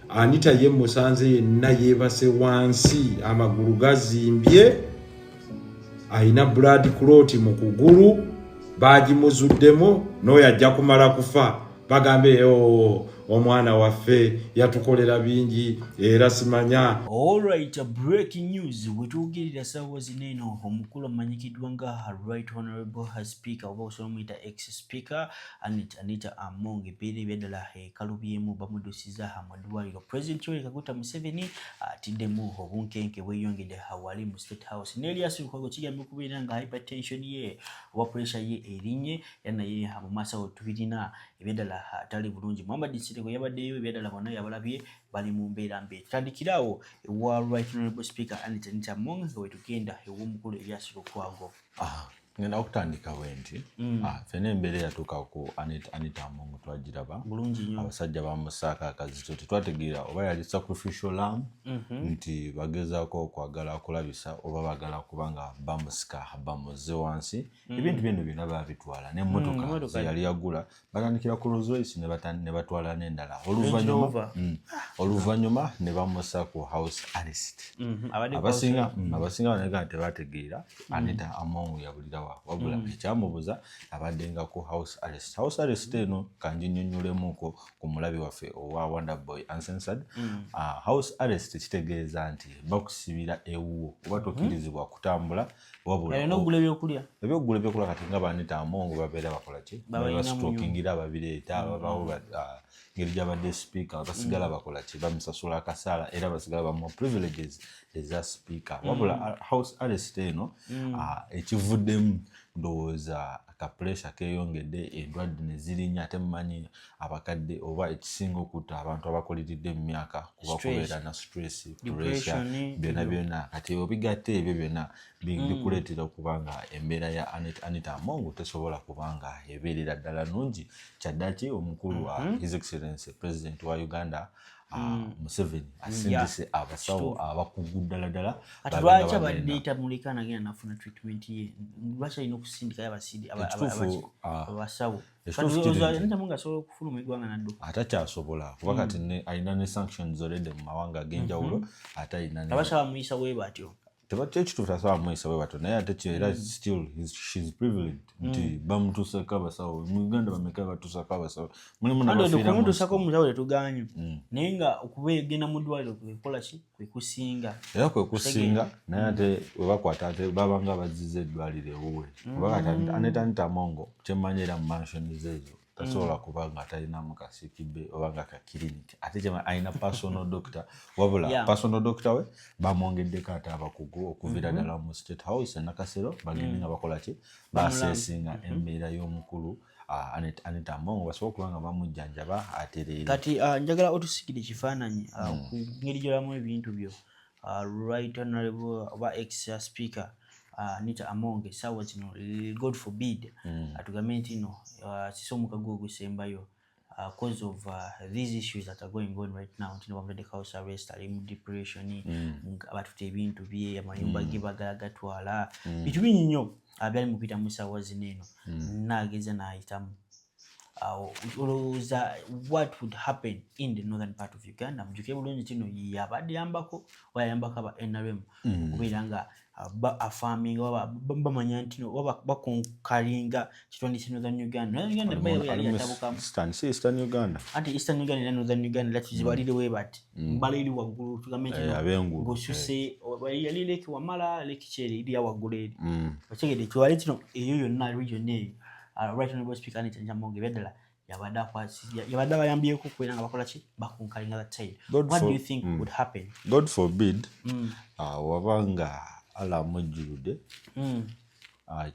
Anita ye musanze yenna yeebase wansi, amagulu gazimbye, alina blood clot mu kugulu, baagimuzuddemu, n'oyo ajja kumala kufa bagambe, "Oh, omwana waffe yatukolera bingi era simanya." Alright, breaking news wetuwugirira saawa zino eno, omukulu amanyikiddwa nga Right Honorable Speaker, oba osobola omuyita ex Speaker Anita Among, ebibeera ebyaddala ekalubyemu, bamuddusiza mu ddwaliro. President Yoweri Kaguta Museveni atiddemu, obunkenke bweyongedde wali mu State House. Ne Erias Lukwago kigambye okubeera nga hypertension ye oba pressure ye erinnye, era naye mu maaso awo tubirina ebyaddala atali bulungi. Muhammad Nsereko yabaddeyo, ebyaddala bonna yabalabye bali mu mbeera mbi. Tutandikirawo ewa Right Honorable Speaker Anita Among nga wetugenda ew'omukulu Erias Lukwago. Ah, ngenda okutandika bwe nti ffenna embeera eyatuuka ku Anita Among twagiraba. Bulungi nnyo. Abasajja bamusaako akazito, tetwategeera oba yali sacrificial lamb nti bagezaako okwagala okulabisa oba bagala kuba nga bamusika bamuzze wansi. Ebintu byeno byonna babitwala n'emmotoka emmotoka. Ze yali yagula, batandikira ku Rolls Royce ne batwala n'endala. Rover. Oluvannyuma ne bamussa ku house arrest. Abadde ku Abasinga banaga tebategeera Anita Among yabulirawa, wabula ekyamubuza abadde nga ku house arrest. House arrest eno kanginyonnyolemuko ku mulabi waffe owa Wonder Boy Uncensored. House arrest kitegeeza nti bakusibira ewuwo oba tokkirizibwa kutambula, wabula alina okugula ebyokulya. Ebyokugula ebyokulya, kati nga ba Anita Among babeera bakola ki? Babalina mu Basitokingira, babireeta, babawo ngeri gyabadde speaker, basigala bakola ki? Bamusasula akasaala era basigala bamuwa privileges eza speaker. Wabula house arrest eno, ekivuddemu ndowooza ka pressure keeyongedde, endwadde ne zirinya. Ate mumanyi abakadde oba ekisinga okutta abantu abakuliridde mu myaka kuba Stress. kubeera na stress, pressure, Depression, byonna byonna. Kati obigatta ebyo byonna bikuleetera okuba nga embeera ya Anita Among tesobola kuba nga ebeerera ddala nnungi. Kyaddaki omukulu wa His Excellency President wa Uganda, Museveni, asindise abasawo abakugu ddala ddala Kati babe nga lwaki bagenda. abadde tamuleka nagenda nafuna treatment ye? Lwaki alina okusindikayo Ekituufu, abasawo? ekituufu kiri nti- Anita Among asobola okufuluma eggwanga nadduka. Atakyasobola, kuba kati alina ne sanctions already mu mawanga ag'enjawulo, ate alina Abasawo bamuyisa bwe batyo. Tebati ekituufu tasobola muyisa bwe batyo, naye ate era still she's privileged nti bamutuusako abasawo. Mu Uganda bameka batuusako abasawo? Mulimu Andi n'abafiira mu okumutuusako omusawo tetuganye, naye nga okuba egenda mu ddwaliro kwekukola ki? Kwekusinga. Era kwe kusinga, naye ate we bakwata ate babanga bazizza eddwaliro ewuwe, kuba kati Anita Among kyemmanyi era mu mansion ezo tasobola kuba nga talinamu ka sick bay oba nga ka clinic. Ate kyemmanyi alina personal doctor, wabula personal doctor we bamwongeddeko ate abakugu okuviira ddala mu State House e Nakasero, bagende nga bakola ki? Basesinga embeera y'omukulu Anita Among, basobole okuba nga bamujjanjaba atereere. Kati njagala otusigire ekifaananyi ku ngeri gyolamu ebintu byo. Right Honorable oba ex Speaker Anita Among essaawa zino, God forbid, atugambe nti no sisi omukago ogusembayo, cause of these issues that are going on right now, nti bamutadde house arrest, ali mu depression, batutte ebintu bye, amayumba ge bagala gatwala, bintu bingi nnyo byali mukuyita mu ssaawa zino eno, naageza n'ayitamu awo. Olowooza what would happen in the northern part of Uganda? Mujjukire bulungi kino yabadde yambako oba yayambako aba NRM okubeera nga afaminga bamanya nti no oba bakonkalinga kitonde kya Northern Uganda. Northern Uganda Ali yali ali mu yatabukamu. Si Eastern Uganda. Anti Eastern Uganda era Northern Uganda era tuzibalire bwe bati, mbala eri waggulu, tugambe nti Eh, no, ab'engulu, ng'osuse yali Lake Wamala, Lake Kyeri eri waggulu eri. Okitegedde? Kiwale kino eyo yonna region eyo, Right Honorable Speaker Anita Among ebyaddala yabadde abayambyeko okubeera nga bakola ki? Bakonkalinga that side. God What do you think would happen? God forbid, waba nga Allah amujjuludde,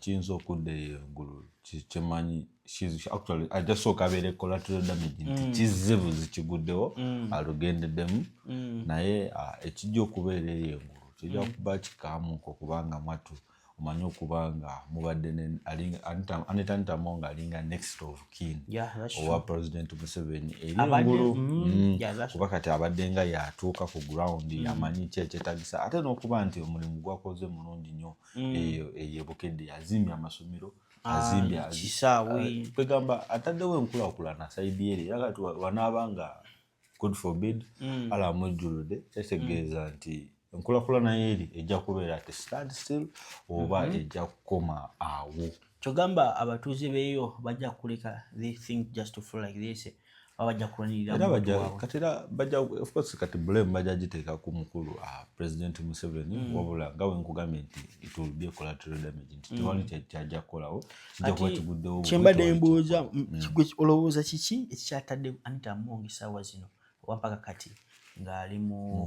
kiyinza okudda eyo engulu. Kyemanyi actually ajja sooka abeere collateral damage nti kizze buzi kiguddewo alugendeddemu, naye ekijja okubeera eyo engulu kijja kuba kikaamuko, kubanga mwattu omanyi okuba nga mubadde Anita Among alinga next of kin Yeah, that's owa President Museveni eri Abadde- engulu. Yeah, that's Kuba kati abadde nga yatuuka ku ground, amanyi ki ekyetagisa, ate n'okuba nti omulimu gwakoze mulungi nnyo eyo eyo Bukedde, azimbye amasomero, azimbye Kisaawe. Kwegamba ataddewo enkulaakulana side eri, era kati wanaaba nga God forbid, ala amujjuludde, kitegeeza nti enkulakulana eri ejja kubeera at stand still oba ejja kukoma awo. Kyogamba abatuuze beeyo bajja kuleka they think just to flow like this, oba bajja kulwanirira era omuntu bajja waabwe? Kati era bajja, of course, kati blame bajja giteeka ku mukulu President Museveni, wabula nga bwe nkugambye nti it will be a collateral damage, nti tewali kyajja kukolawo, kijja kuba kiguddewo bugwi, Kyembadde tewali mbuuza, gwe olowooza kiki ekikyatadde Anita Among essaawa zino oba mpaka kati ng'ali mu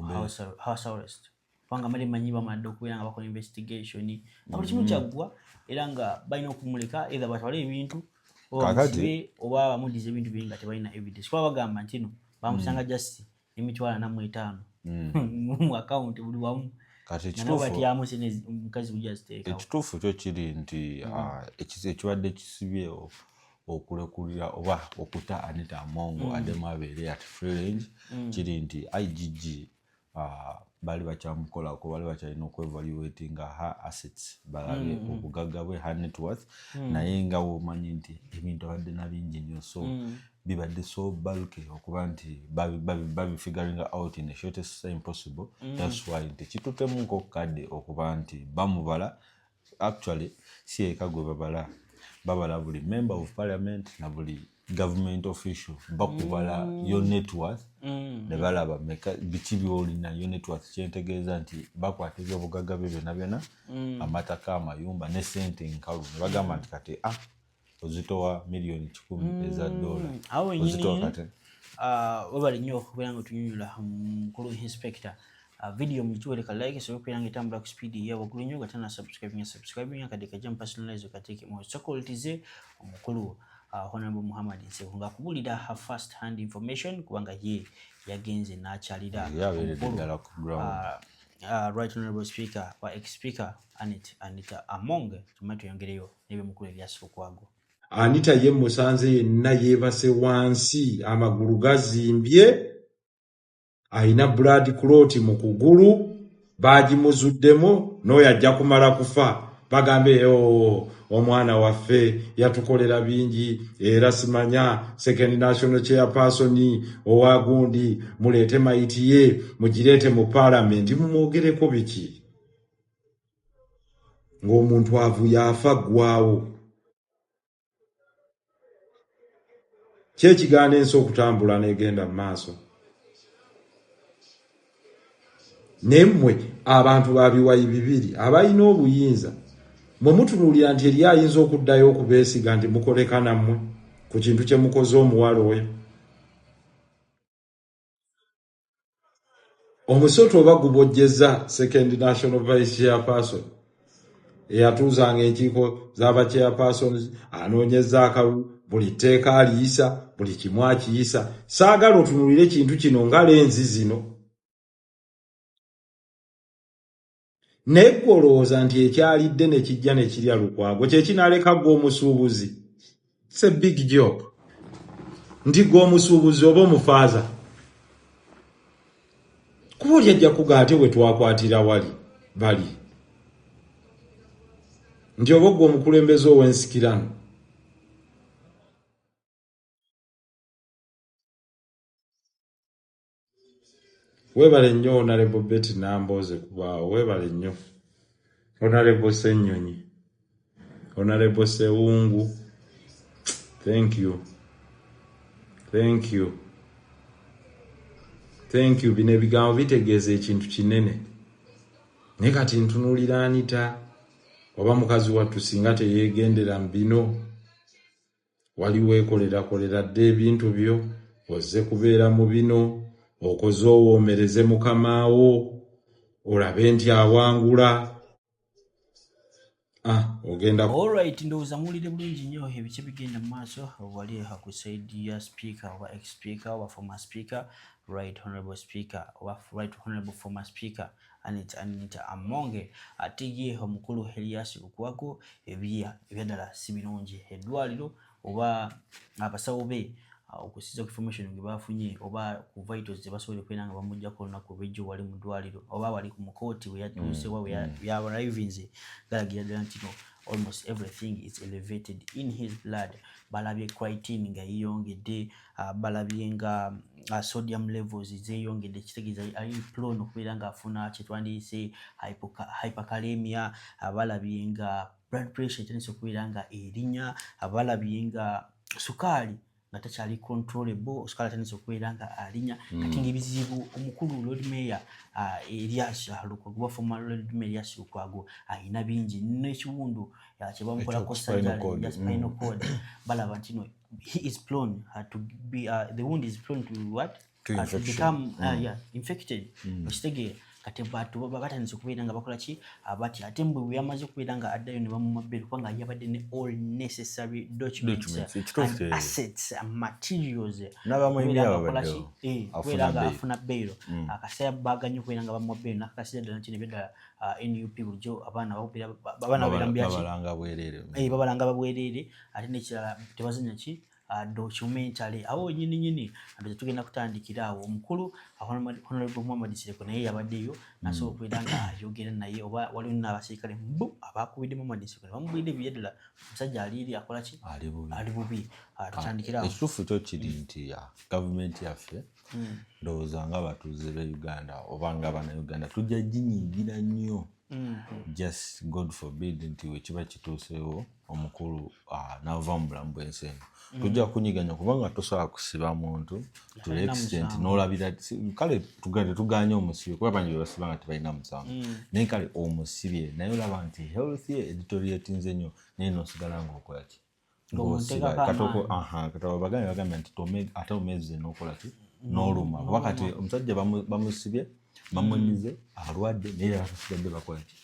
house arrest? Kubanga mbadde manyi bamadde okubeera nga bakola investigation nga buli kimu kyaggwa, era nga balina okumuleka, either batwale ebintu oba bamusibe oba bamuddize ebintu bye nga tebalina evidence, kuba bagamba nti no bamusanga just 450 mu akawunti buli wamu. Kati nga nabo ekituufu batyamu sente omukazi bujja aziteekawo. Ekituufu kyo kiri nti ekibadde kisibye okulekulira oba okuta Anita Amongo addemu abeere at free range kiri nti IGG baali bakyamukolako, baali bakyalina okwevaluatinga her assets, balabe obugagga bwe, her net worth. Naye nga womanyi nti ebintu abadde na bingi nnyo, so bibadde so bulky okuba nti babifiguringa out in the shortest time possible. That's why nti kitutemuko kadde okuba nti bamubala. Actually si eka gwe babala, babala buli member of parliament na buli government official. Bakubala your net worth ne balaba meka biki byolina. Your net worth kyentegeeza nti bakwata ebyobugagga bye byonna byonna, amataka, amayumba ne sente enkalu, ne bagamba nti kati ozitowa miliyoni 100 eza dola. Awo wenyini. Ozitowa kati. Webale nnyo okubeera nga otunyonyola, mukulu inspector. Video mugituwereka like esobole okubeera nga etambula ku speed eya waggulu nnyo. Nga tana subscribing, subscribing akadde kajja mu personalize kateeke mu sokoltize omukulu Honorable Muhammad Nseko ng'akubulira her first hand information, kubanga ye yagenze n'akyalira Ye abeeredde omukulu, ddala ku ground. Right Honorable Speaker wa ex Speaker Anita Among. Tumanyi tweyongereyo n'ebyomukulu Erias Lukwago. Anita ye musanze yenna yeebase wansi, amagulu gazimbye, ayina blood clot mu kugulu, baagimuzuddemu, n'oyo ajja kumala kufa. Bagambe, "Oh, omwana waffe yatukolera bingi, era simanya second national chairperson owa gundi, muleete mayiti ye, mugireete mu paalamenti mumwogereko biki?" Ng'omuntu avuyo afa ggwawo. Kyekigaana ensi okutambula n'egenda mu maaso? Naye mmwe abantu ba biwayi bibiri abalina obuyinza, mwe mutunuulira nti eri ayinza okuddayo okubeesiga nti mukoleka nammwe ku kintu kye mukoze omuwala oyo. Omusota oba gubojjeza second national vice chairperson eyatuuzanga enkiiko z'aba chairpersons, anoonyeza akalulu, buli tteeka aliyisa, buli kimu akiyisa. Saagala otunuulire kintu kino nga lenzi zino. Naye ggwe olowooza nti ekyalidde ne kijja ne kirya Lukwago kye kinaaleka ggwe omusuubuzi? It's a big joke. Nti ggwe omusuubuzi oba omufaaza, kuba oli ajja kuga ate we twakwatira wali bali nti oba ggwe omukulembeze ow'ensikirano. Weebale nnyo Honorable Betty Nambooze kubaawo. Weebale nnyo Honorable Ssennyonyi, Honorable Sewungu. Thank you, thank you, thank you. Bino ebigambo bitegeeza ekintu kinene. Naye kati ntunuulira Anita, oba mukazi wattu singa teyeegendera mu bino, wali weekolerakolera dda ebintu byo, ozze kubeera mu bino, okoze owoomereze mukamaawo olabe nti awangula. Ogenda. Alright, ndowooza muwulire bulungi nnyo ebiki ebigenda mu maaso wali ku side ya speaker oba ex speaker oba former speaker, right honorable speaker oba right honorable former speaker Anita Among. Ate ye omukulu Elias Lukwago, ebya ebyaddala si birungi. Eddwaliro oba abasawo be Okusinziira ku information gye bafunye oba ku vitals ze basobola okubeera nga bamugjako olunaku olwejjo wali mu ddwaliro oba wali ku mukooti we yatuuse oba we yarrivinze, galagira ddala nti no, almost everything is elevated in his blood. Balabye creatinine nga yeyongedde, balabye nga sodium levels zeyongedde, kitegeeza ali prone okubeera ng'afuna kyetwandiyise hyperkalemia. Balabye nga blood pressure etandise okubeera nga erinnya. Balabye nga sukaali nga takyali controllable, sukaali atandise okubeera nga alinya. Kati ngaebizibu omukulu Lord Mayor Erias Lukwago, oba former Lord Mayor Erias Lukwago, ayina bingi n'ekiwundu kyebamukolako spinal ya spinal cord. Balaba nti no, he is prone to be the wound is prone to what? To To become yeah, infected. Okitegeera? Kati bantu batandise okubeera nga bakola ki? Bati ate mbwe bwe yamaze okubeera nga addayo ne bamuwa bail, kubanga yabadde ne all necessary documents and assets and materials. Kubeera nga afuna bail. Akaseera baganye okubeera nga bamuwa bail, nakakasiza ddala nti nebyddala NUP bulijjo abaana babeera mubyaki, babalanga babwereere. Ate nekirala, tebazanya ki documentary. Awo nyini nyini ndoza tugenda kutandikira awo. Omukulu Honorable Muhammad Nsereko naye yabaddeyo, nasobola okubeera nga ayogera naye, oba waliwo n'abasirikale mbu abakubidde Muhammad Nsereko ne bamubulidde ebiyaddala omusajja aliiri akola ki, ali bubi. Tutandikira awo. Ekituufu kyo kiri nti gavumenti yaffe, ndowooza nga abatuuze be Uganda oba nga Abannayuganda, tujja ginyiigira nnyo, just God forbid nti wekiba kituuseewo omukulu n'ava mu bulamu bw'ensi eno, tujja kunyiganya, kubanga tosobola kusiba muntu to the extent n'olabira. Kale tetuganye omusibye, kuba bangi bebasiba nga tebalina musango, naye kale omusibye naye olaba nti health ye edeterioratinze nnyo, naye nosigala ngaokola ki? Kati bagambye nti ate omezze n'okola ki, n'oluma, kuba kati omusajja bamusibye, bamunyize, alwadde, naye era basigadde bakola ki?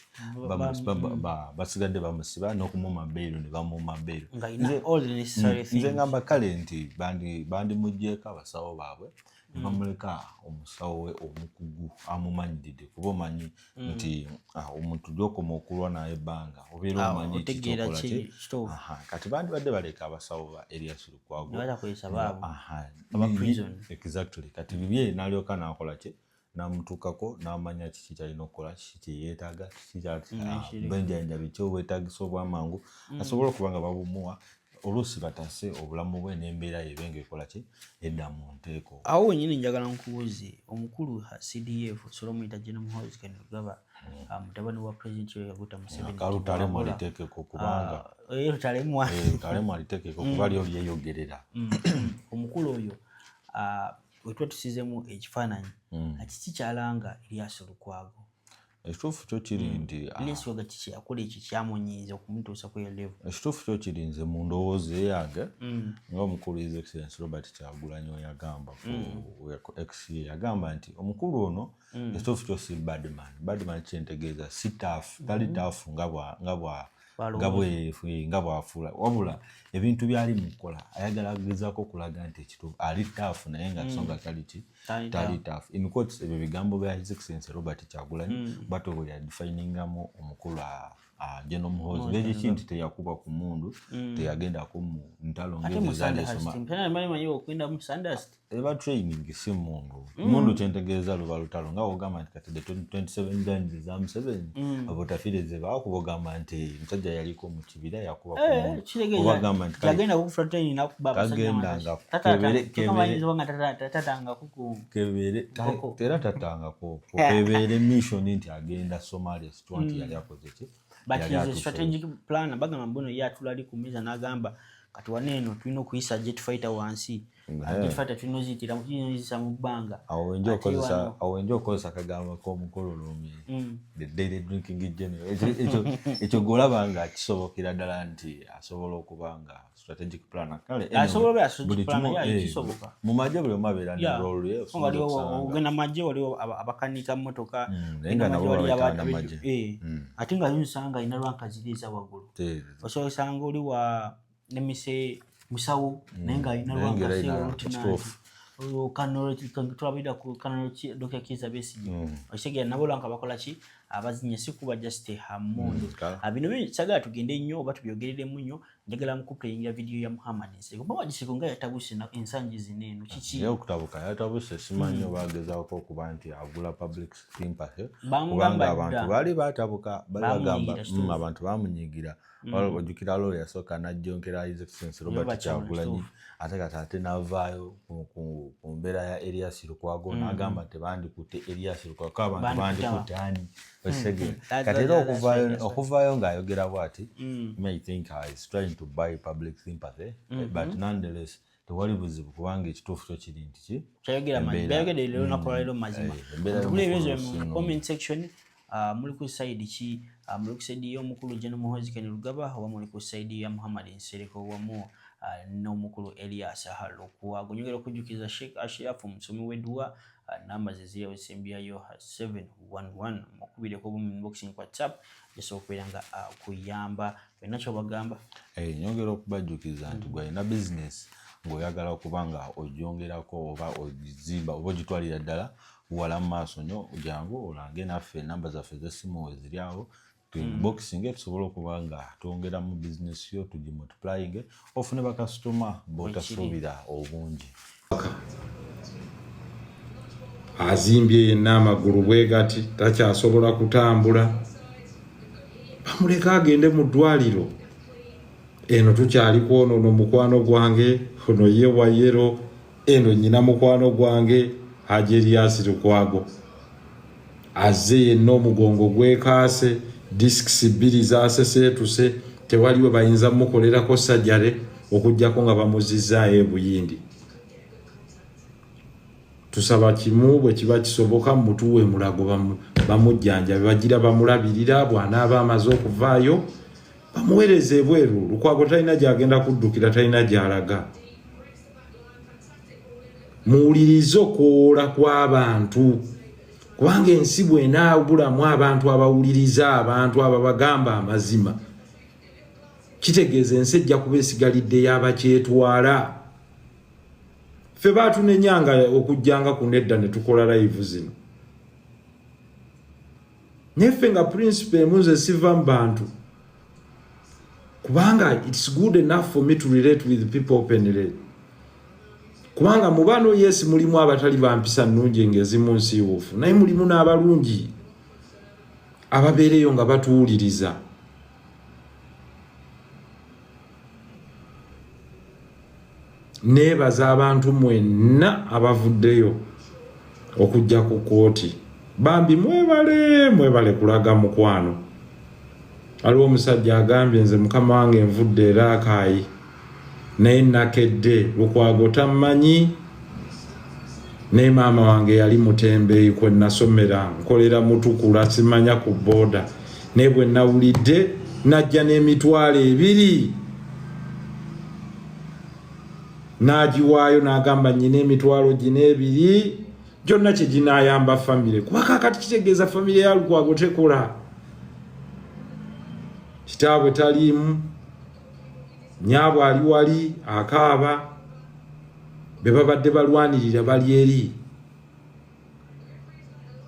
Basigadde bamusiba n'okumuma bail ne bamuma bail. Nze ngamba kale nti bandimuggyeko abasawo baabwe ne bamuleka omusawo we omukugu amumanyiridde, kuba omanyi nti omuntu gyokoma okulwa naye ebbanga obeera omanyi kikyokola ki. Kati bandibadde baleka abasawo ba Erias Lukwago. Exactly. Kati bibye n'alyoka n'akola ki, n'amutuukako n'amanya kiki kyalina okukola, kiki kyeyeetaaga, kiki benjanja, biki obwetagisa obwamangu, asobole okuba nga babumuwa, oluusi batase obulamu bwe n'embeera ye ebe ng'ekola ki, edda mu nteeko. Awo wenyini njagala nkubuuze, omukulu CDF, osobola omuyita General Muhoozi Kainerugaba, mutabani wa President Yoweri Kaguta Museveni. Kalutalemu aliteekeko kubanga Lutalemu. Lutalemu aliteekeko kuba lyo lyeyogerera. Omukulu oyo wetuba tusizemu ekifaananyi, kiki kyalanga Erias Lukwago? Ekituufu kyo kiri nti Erias Lukwago kiki yakola ekyo kyamunyiiza okumutuusa ku level? Ekituufu kyo kiri, nze mu ndowooza eyange, nga omukulu His Excellence Robert Kyagulanyi we yagamba ku X, yagamba nti omukulu ono ekituufu kyo si badman. Badman kyentegeeza si tough, tali tough nga bwafuula, wabula ebintu byali mukukola ayagala agezaako okulaga nti ekituufu ali tough, naye nga songa tali ki, tali tough. In quotes, ebyo bigambo bya His Excellence Robert Kyagulanyi bato bwe yadefiningamu omukulu General Muhoozi, ngekiki nti teyakuba ku mundu, teyagendako mu ntalo ngezo ezalesoma eba training, si mundu. Mundu kyentegeeza luba lutalo, nga wogamba nti kati the 27 guns eza Museveni, abo tafire ze baakuba, ogamba nti musajja yaliko mu kibira yakuba ku mundu, oba gamba nti kagendanga kebeere, era tatangako, kebeere mission nti agenda Somalia, situwa nti yali akoze ki. But he's a strategic planner. Bagamba mbuno ye atula ali ku meza n'agamba, kati wano eno tulina okuyisa jet fighter wansi, jet fighter tulina oziyitira oziyisa mu bbanga. Awo wenja okozesa akagambo k'omukololoomi, the daily drinking general. Ekyo gwolaba nga kisobokera ddala nti asobola okuba nga strategic planner. Kale mu magye buli omu abeera ne role ye. Ogenda magye, waliwo abakanika mmotoka. Naye nga nabo babeetanga magye. Ate nga yonsanga alina rank ziri eza waggulu, osobola osanga oli wa nemise musawo, naye nga alina rank tulabira ku Colonel Dr. Kiza Besigye. Okitegeera? Nabo rank bakola ki, abazinye, si kuba just hamundu. Bino sagala tugende nnyo oba tubyogereremu nnyo. Njagala mukuplayingira vidiyo ya Muhammad Nsereko. Muhammad Nsereko nga yatabuse ensangi zino eno kiki? Ye okutabuka yatabuse, simanyi oba agezaako okuba nti agula public sympathy, kubanga abantu baali batabuka, bali bagamba abantu bamunyigira. Ojjukira loolo yasooka najjonkera His Excellency Robert Kyagulanyi, ate kati ate n'avaayo ku mbeera ya Erias Lukwago n'agamba tebandikutte Erias Lukwago, abantu bandikutte ani? Okitegeera? Kati era okuvaayo ng'ayogera bw'ati, I think is trying to buy public sympathy, but nonetheless tewali buzibu, kubanga ekituufu kyo kiri nti ki Kyayogera olunaku lwaleero mazima. Mu comment section, muli ku side ki? Muli ku side y'omukulu General Muhoozi Kainerugaba oba muli ku side ya Muhammad Nsereko wamu n'omukulu Elias Lukwago? Nyongera okujjukiza Sheikh Ashraf, omusomi w'edduwa, namba ze ziri ezisembyayo 711, mukubireko mu inbox ku WhatsApp, jasobola okubeera nga kuyamba olina kyobagamba. Nyongera okubajjukiza nti gwalina bizinesi ng'oyagala okuba nga ogyongerako oba ogizimba oba ogitwalira ddala wala mu maaso nnyo, jangu olange naffe. Enamba zaffe ez'essimu weziri awo, boxing, tusobole okuba nga twongeramu bizinesi yo, tugimultiplying, ofune bakasitoma b'otasuubira obungi. Azimbye yenna amagulu bwe gati, takyasobola kutambula, bamuleka agende mu ddwaliro. Eno tukyali kwonono mukwano gwange ono ye wayero, eno nyina mukwano gwange Haji Erias Lukwago azze yenna omugongo gwekaase, discs bbiri zaseseetuse, tewaliwe bayinza mukolerako sajjale okugjako nga bamuzizaayo ebuyindi. Tusaba kimu, bwe kiba kisoboka mutuwe Mulago bamujjanjabe, bagira bamulabirira, bw'anaaba amaze okuvaayo bamuweereza ebweru. Lukwago talina gy'agenda kuddukira, talina gy'alaga. Muwulirize okwowola kw'abantu, kubanga ensi bw'enaabulamu abantu abawuliriza abantu ababagamba amazima, kitegeeza ensi ejja kuba esigalidde y'abakyetwala. Ffe baatunenyanga okujjanga ku nedda ne tukola live zino, naye ffe nga principle emu, nze siva mu bantu, kubanga it's good enough for me to relate with people openly, kubanga mu bano, yes, mulimu abatali bampisa nnungi ng'ezimu nsiiwuufu, naye mulimu n'abalungi ababeereyo nga batuwuliriza. Neebaza abantu mwenna abavuddeyo okujja ku kooti, bambi mwebale, mwebale kulaga mukwano. Waliwo omusajja agambye, "Nze mukama wange nvudde Eraakaayi, naye nakedde Lukwago tammanyi, naye maama wange yali mutembeeyi kwe nasomera, nkolera Mutukula, simanya ku booda, naye bwe nawulidde najja n'emitwalo 20 n'agiwaayo, n'agamba nnyina emitwalo gino ebiri gyonna kye ginaayamba famire." Kuba kaakati kitegeeza famire ya Lukwago tekola, kitaabwe taliimu, nyaabwe ali wali akaaba, be babadde balwanirira bali eri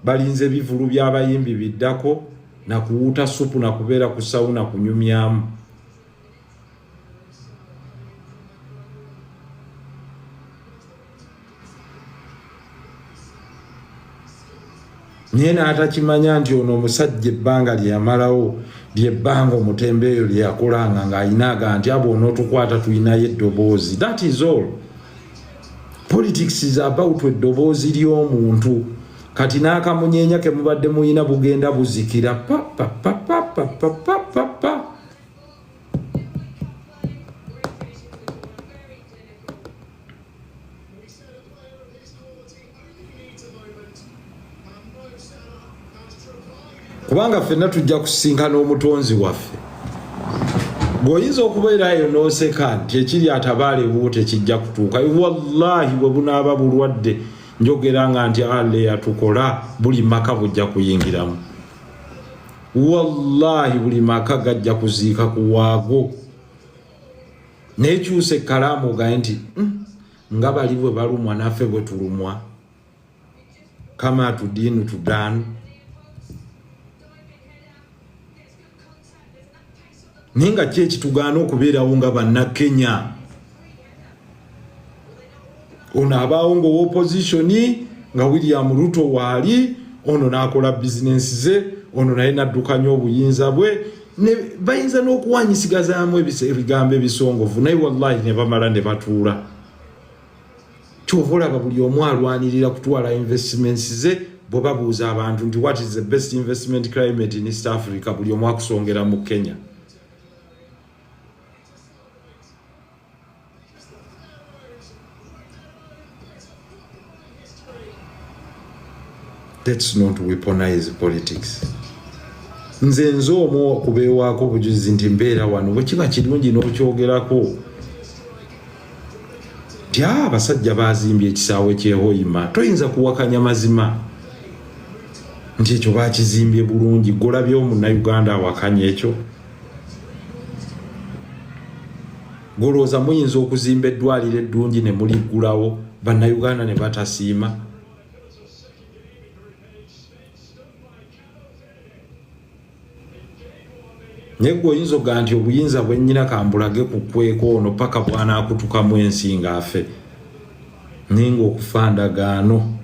balinze bivulu by'abayimbi biddako nakuwuuta supu nakubeera ku sauna kunyumyamu. Naye n'atakimanya nti ono omusajja ebbanga lye yamalawo lyebbanga omutembe eyo lye yakolanga ng'alina aga nti abo onootukwata tulinayo eddoboozi. That is all politics is about, eddoboozi ly'omuntu. Kati n'akamunyeenya ke mubadde muyina bugenda buzikira papapapapapapapa. Kubanga ffenna tujja kusisinkana omutonzi waffe. Bw'oyinza okubeerayo n'oseka nti ekiri atabaala ewuwo tekijja kutuuka, wallahi bwe bunaaba bulwadde, njogera nga nti Allah yatukola, buli maka bujja kuyingiramu. Wallahi buli maka gajja kuziika ku waago. Naye kyusa ekkalaamu ogaye nti nga bali bwe balumwa naffe bwe tulumwa, kama tudiinu tudaanu. Naye nga ki ekitugaana okubeerawo nga bannakenya? Ono abaawo nga owopozitioni nga William Ruto waali, ono n'akola bizinensi ze, ono naye n'addukanya obuyinza bwe, ne bayinza n'okuwanyisigazaamu ebigambo ebisongovu, naye wallahi ne bamala ne batuula. Kyova olaba buli omu alwanirira kutwala investments ze. Bwe babuuza abantu nti what is the best investment climate in East Africa, buli omu akusongera mu Kenya. Let's not weaponize politics. Nze nze omu okubeewaako obujulizi nti mbeera wano, bwe kiba kirungi n'okyogerako nti abasajja bazimbye ekisaawe ky'ehoima, toyinza kuwakanya mazima nti ekyo bakizimbye bulungi. Golabye omunnayuganda awakanya ekyo? Golowooza muyinza okuzimba eddwaliro eddungi ne muliggulawo bannayuganda ne batasiima? Naye gwe oyinza okugaa nti obuyinza bwe nnyina kambulage ku kweko ono paka bw'anaakutukamu ensi ng'afe, naye ng'okufa ndagaano.